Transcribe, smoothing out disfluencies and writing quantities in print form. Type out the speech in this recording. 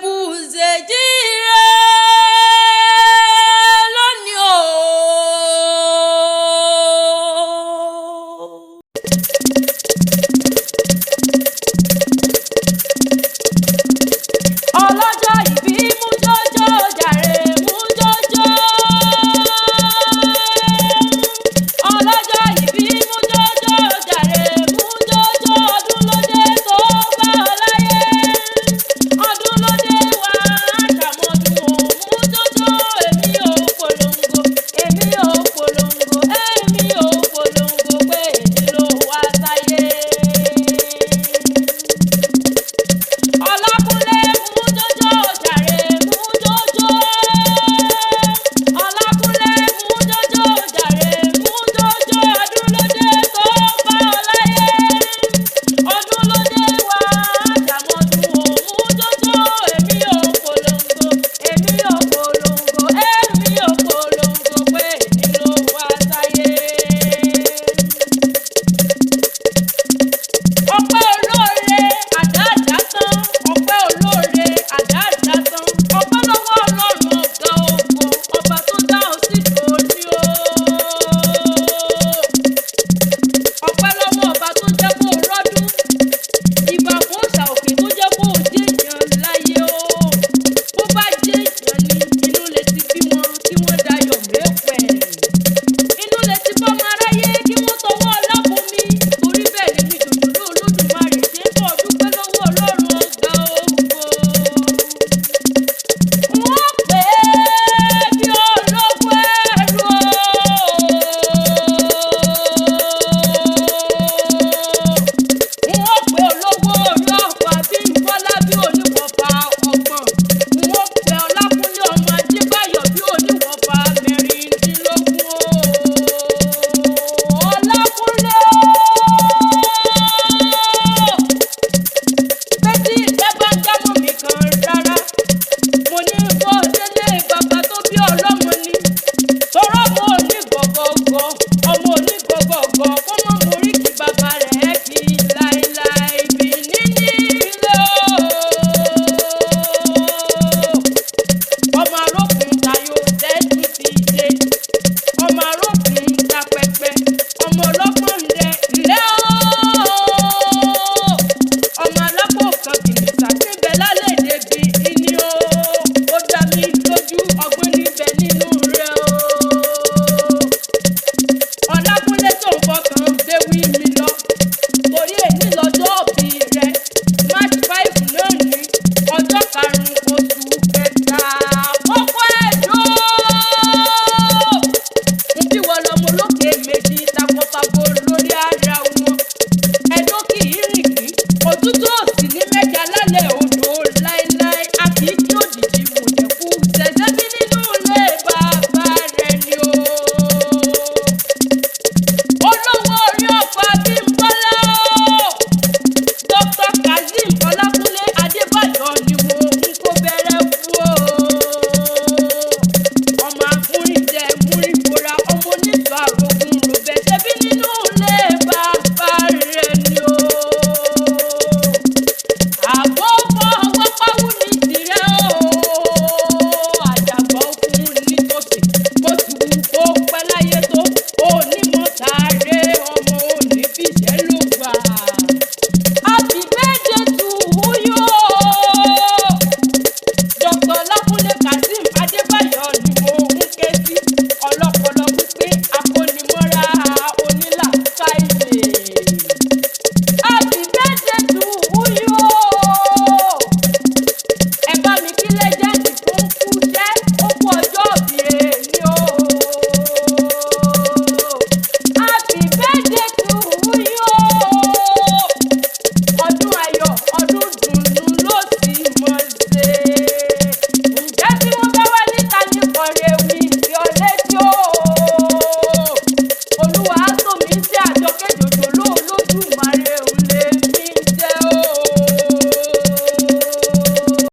Bùsèjì rẹ̀ lónìí o. Ọlọ́jọ́ ìbí mú jọjọ́ jàre mú jọjọ́. Ọlọ́jọ́ ìbí mú jọjọ́ jàre mú jọjọ́. Ọdún lóde tó bá ọ láyé. Ọdún lóde wá àṣàmọ́dún ò mú jọjọ́. Èmi ò polongo, èmi ò polongo, èmi ò polongo pé èmi ló wá sáyé. Ọlákúnlé mú jọjọ́ jàre mú jọjọ́. Ọlákúnlé mú jọjọ́ jàre mú jọjọ́. Ọdún lóde tó bá ọ láyé. Ọdún lóde wá àṣàmọ́dún ò mú jọjọ́. Èmi ò polongo, èmi ò polongo, èmi ò polongo pé èmi ló wá sáyé. Ọpẹ́ olóore àdáàdá tán, ọpẹ́ olóore àdáàdá tán, ọpẹ́ lọ́wọ́ Ọlọ́run ọ̀gá ògo, ọba tó dá ọ sí tòní o. Ọpẹ́ lọ́wọ́ ọba tó jẹ́ kó o rọ́dún, ìbà fún òòṣà òkè tó jẹ́ kó o jẹ́yàn láyé o. Bó bá jẹ́yàn ni inú lè ti bí wọn kí wọ́n dayọ̀ mẹ́pẹ̀, inú lè ti bọ́mọ aráyé kí wọ́n tọwọ́ ọlábomi. Torí bẹ́ẹ̀ ni mi jòjòló Olódùmarè ṣe ń bọ̀ dúpẹ́ lọ́wọ́ Ọlọ́run ọ̀gá ògo. Wọ́n pè é bí ológun ẹrú o. Wọ́n pe olówó orí ọ̀fà bí Bọ́lá bí oníwọ̀fà 30. Wọ́n pe Ọlákúnlé ọmọ Adébáyọ̀ bí oníwọ̀fà 16 o. Ọlákúnlé o. Bẹ́tí ẹ bá ń dámọ̀ mi kan rárá. Mo ní bọ́ délé bàbá tó bí ọlọ́mọ ni. Tọrọ mọ onígọ̀gọ̀gọ̀, ọmọ onígọ̀gọ̀gọ̀, kó mọ̀ mórí kí bàbá rẹ̀ kí láéláé bí níní ilé o. Ọmọ arókùn tayo tẹ́tù ti dé. Ọmọ arókùn ta pẹpẹ. Ọmọ ọlọ́gbọ́n ń dẹ ńlẹ́ o. Ọmọ alápò kan kìnìṣà níbẹ̀ lálẹ́ débi ìní o. Ó dá mi lójú ọgbọ́n níbẹ̀ nínú rẹ̀ o. Ọlákúnlé tó ń fọkàn béwì mi lọ. Torí èyí lọ́jọ́ òbí rẹ̀ March 5 náà ní ọjọ́ 5 oṣù kẹta. Kókó ẹ̀dọ́. Nbí wọ́n lọmọ olókè méjì takọtabo lórí ara wọn. Ẹ̀dọ́ kì í rìn kí òtútù ò